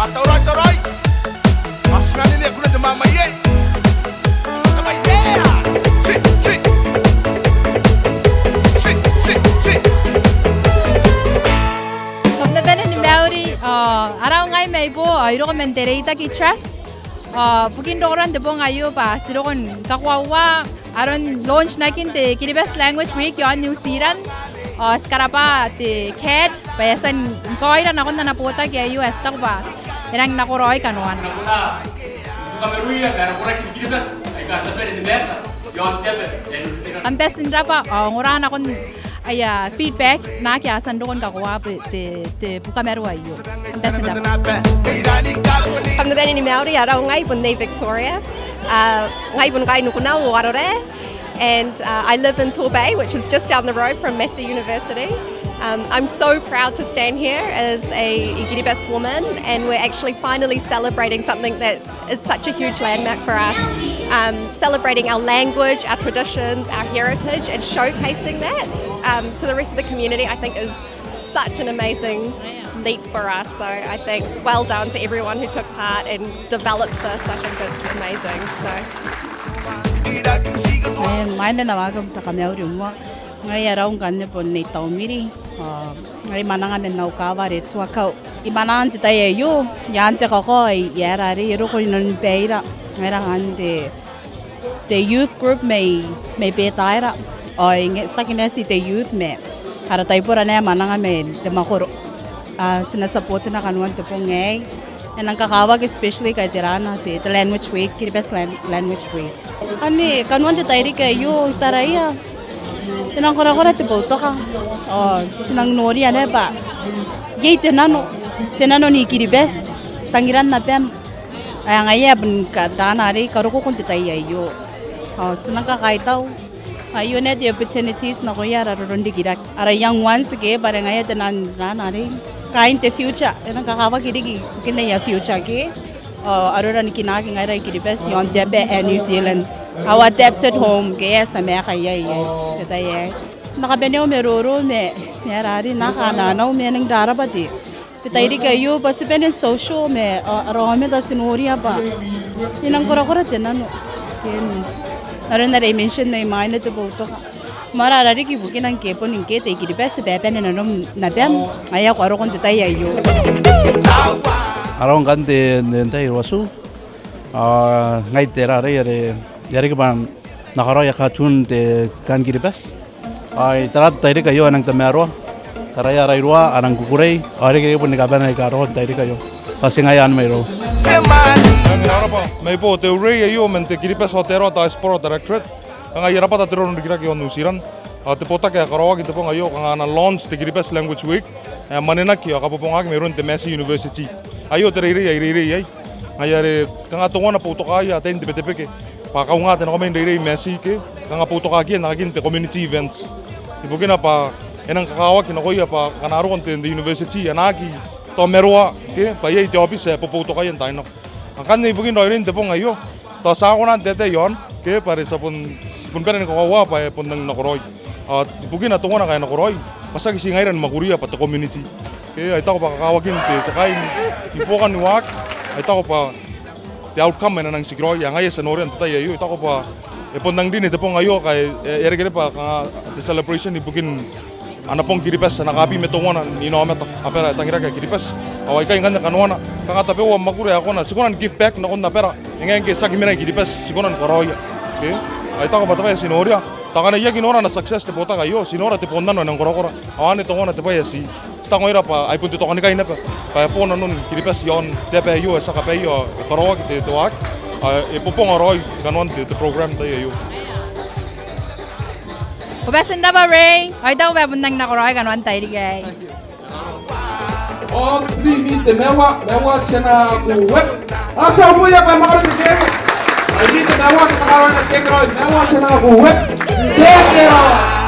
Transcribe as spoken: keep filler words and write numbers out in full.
A tauraoi, tauraoi. A tinaniku n te mamae. Ti, ti. Ti, ti, ti. Kam na bane ni mauri, ao arau ngai mai Bo, ao I roko man te Reitaki Trust. Ao bukin rokoran te bong aio bwa ti roko ni kakoaua aron launch-nakin te Kiribati Language Week iaon New Zealand. Ao ti karabwa te CAD bwa e a tia ni kaoira nakon ana botaki aio, ae ti taku bwa e nang nakoraoi kanoana. Kam bati n rabwa, ao ongora nakon aia feedback naake a tia n roko ni kakoaua te, te, te bukamaru aio. Kam bati n rabwa. Kam na bane ni mauri, arau ngai bon Nei Victoria. A, ngai bon kaain Nikunau ao Arorae. And, uh, I live in Torbay, which is just down the road from Massey University. Um, I'm so proud to stand here as a I-Kiribati woman, and we're actually finally celebrating something that is such a huge landmark for us. Um, celebrating our language, our traditions, our heritage, and showcasing that, um, to the rest of the community, I think, is such an amazing leap for us. So I think well done to everyone who took part and developed this. I think it's amazing. So. Mai, mai mena waakam, kam na mauri moa. Ngai arau ngkanne bon Nei Taumiri, ao ngai I mananga man au kaawa are Tuakau. I mananga n te tai aio i aan te kakao ae e a rarei, e roko inanon baira. Ngaira ngkanne te, te youth group mai, mai Betaira. Ao e nge, tiaki naba ti te youth ma ara taibora naba ae mananga man te mwakoro. A, ti na support-na kanoan te bong aei. E nang kakawaki especially ngkai te rana, te, te Language Week, Kiribati Lan-, Language Week. Anne, kanoan te tairiki aio, I taraia e nang korakora te boutoka. Ao ti nang noria naba bwa iai te nano, te nano ni Kiribati, tangiran abam. Ae ngaia ae bon karaoa arei, karokoko n te tai aio. Ao ti nang kakaitau. Aio naba te opportunities nakoia ara roronrikirake, ara young ones ke, bwa are ngaia te nano n rana arei. Kaain te future, e nang kakawaki riki ibukin aia future ke. Ao arora ni kinaaki ngaira I-Kiribati iaon te aba ae New Zealand. Our adapted home ke, e a tia maeka iai, iai te tai aei. N na kabanea au maroro ma, ma ara, are N na kanakoraoi ma e nang rarabwa te, te tairiki aio bwa ti bane n social ma, a, ara aomata ti noria bwa e nang korakora te nano. Ke n aron are I mention mai mwaina, te boutoka. Ma ara riki ibukina ngke e boni ngke te I-Kiribati, bwa e bane nanom naba, ngaia ae ko a roko n te tai aio. Arau ngkanne te, te, te tai ruasu. A, ngai te rarei are e a riki bwa N na karaoia cartoon te kaan Kiribati. Ao I tara te tairiki aio e nang tamaroa. Taraia ara iruwa a nang kukurei. Ao e reke riki boni kabane aika a roko n te tairiki aio. Ao ti ngaia anne mai irou. Mai Bo, te urei aio man te Kiribati Aotearoa Diaspora Directorate. Kanga aia rabwata te roronrikirake iaon New Zealand. Ao te botaki ae karaoaki n te bong aio kanga ana launch te Kiribati Language Week. Ae mwanenaki ao kabobongaaki mairoun te Massey University. Aio te reirei ae I reirei iai. Ngaia are kanga teuana boutokaia ataein te Betebeke bwa a kaunga te nakomai n reirei i Massey ke, kanga boutokakiia n aekakin te community events. Ibukina bwa e nang kakawaki nakoia bwa ngkana a roko n te, te university a na aki tamaroa ke, bwa iai te aobiti ae boboutokaia n taai nako. Ngkanne ibukin raoiroin te bong aio, tao ti a kona n taetae iaon ke, bwa are ti a bon, ti bon bane ni kakoaua bwa e bon nang nakoraoi. Ao ibukina teuana ngkai e nakoraoi, bwa tiaki ti ngaira ni mwakuria bwa te community. Ke, I taku bwa kakawakin te, te kaai ni buoka ni waaki, I taku bwa te outcome ae e na nang tikiraoi, ae ngaia ti a noria n te tai aio, I taku bwa e bon nang rine te bong aio, ngkai e, e a reke naba kanga te celebration ibukin ana bong Kiribati, ana kabi ma teuana n inaomata abara ae tangiraki ae Kiribati. Ao aikai ngkanne kanoana, kanga tabeua mwakuri ae kona, ti kona ni give back nakon abara, e ngae ngke ti aki mena i Kiribati, ti kona ni karaoia. Ke? Ao I taku bwa te bwai ae ti noria, tao ngkana I aki nora ana success te botaki aio, ti nora te bonnano ae nang korakora. Ao anne teuana te bwai ae ti, ti tangoira bwa ai bon te tokanikai naba bwa e bo nanon Kiribati iaon te aba aio ae ti a kabaea ao e karaoaki te, te waaki. Ao e bobonga raoi kanoan te, te program n te tai aio. Ko bati n rabwa Ray, ao I taku bwa e bon nang nakoraoi kanoan te tairiki aei. Ao three minute te mawa, mawa ti a nako web. A tia uruia bwa e mwakoron te keke. Ai minute te mawa ti a nako web, mawa ti a nako web. Keke.